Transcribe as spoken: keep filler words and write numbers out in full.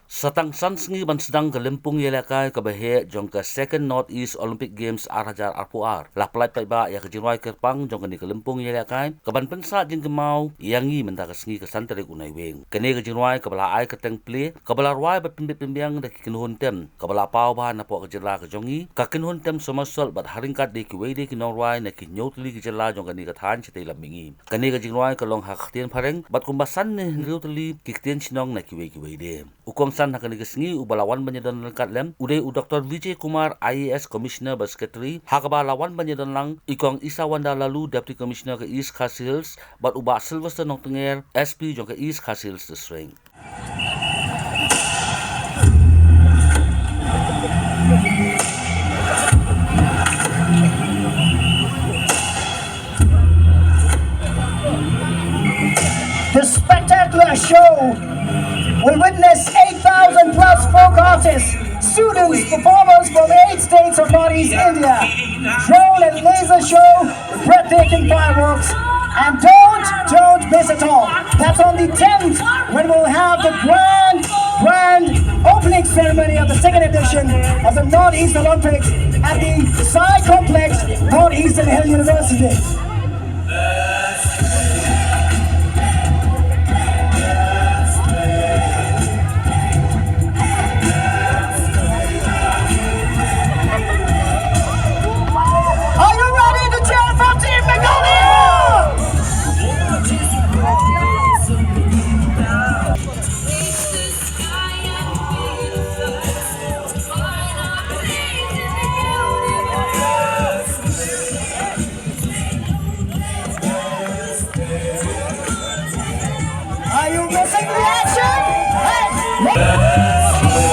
Sa tang san sngi ban sdang ka lympung ïalehkai kaba heh jong ka Second North East Olympic Games ar hajar arphew ar, la pynlait paidbah ïa ka jingrwai kyrpang jong kane ka lympung ïalehkai, kaban pynsah jingkynmaw ïa ngi mynta ka sngi ka san tarik u Naiwieng. Kane ka jingrwai kaba la ai kyrteng Plie, kaba la rwai bad pynbit pynbiang da ki kynhun tem kaba la paw bha napoh ka jylla ka jong ngi, ka kynhun tem Somersault, bad ha ryngkat de kiwei de ki nongrwai na ki hynñiew tylli ki jylla jong kane ka thaiñ shatei lam mihngi. Kane ka jingrwai ka long ha ka ktien phareng bad kumba san ne hynriew tylli ki ktien shnong na kiwei kiwei de. U kongsan ha kane ka sngi uba la wan ban ïadon ryngkat lem u dei u Doktor Vijay Kumar, I A S Commissioner bad Secretary, ha kaba la wan ban ïadon lang i Kong Isawanda Laloo, Deputy Commissioner ka East Khasi Hills, bad u Bah Sylvester Nongtnger, S P jong ka East Khasi Hills District. The spectacular show will witness eight thousand plus folk artists, students, performers from eight states of Northeast India. Drone and laser show, breathtaking fireworks, and don't, don't miss it all. That's on the tenth when we'll have the grand, grand opening ceremony of the second edition of the Northeast Olympics at the Sai Complex, Northeastern Hill University. Are you ready to cheer for Team Meghalaya? Are you missing the action? Hey!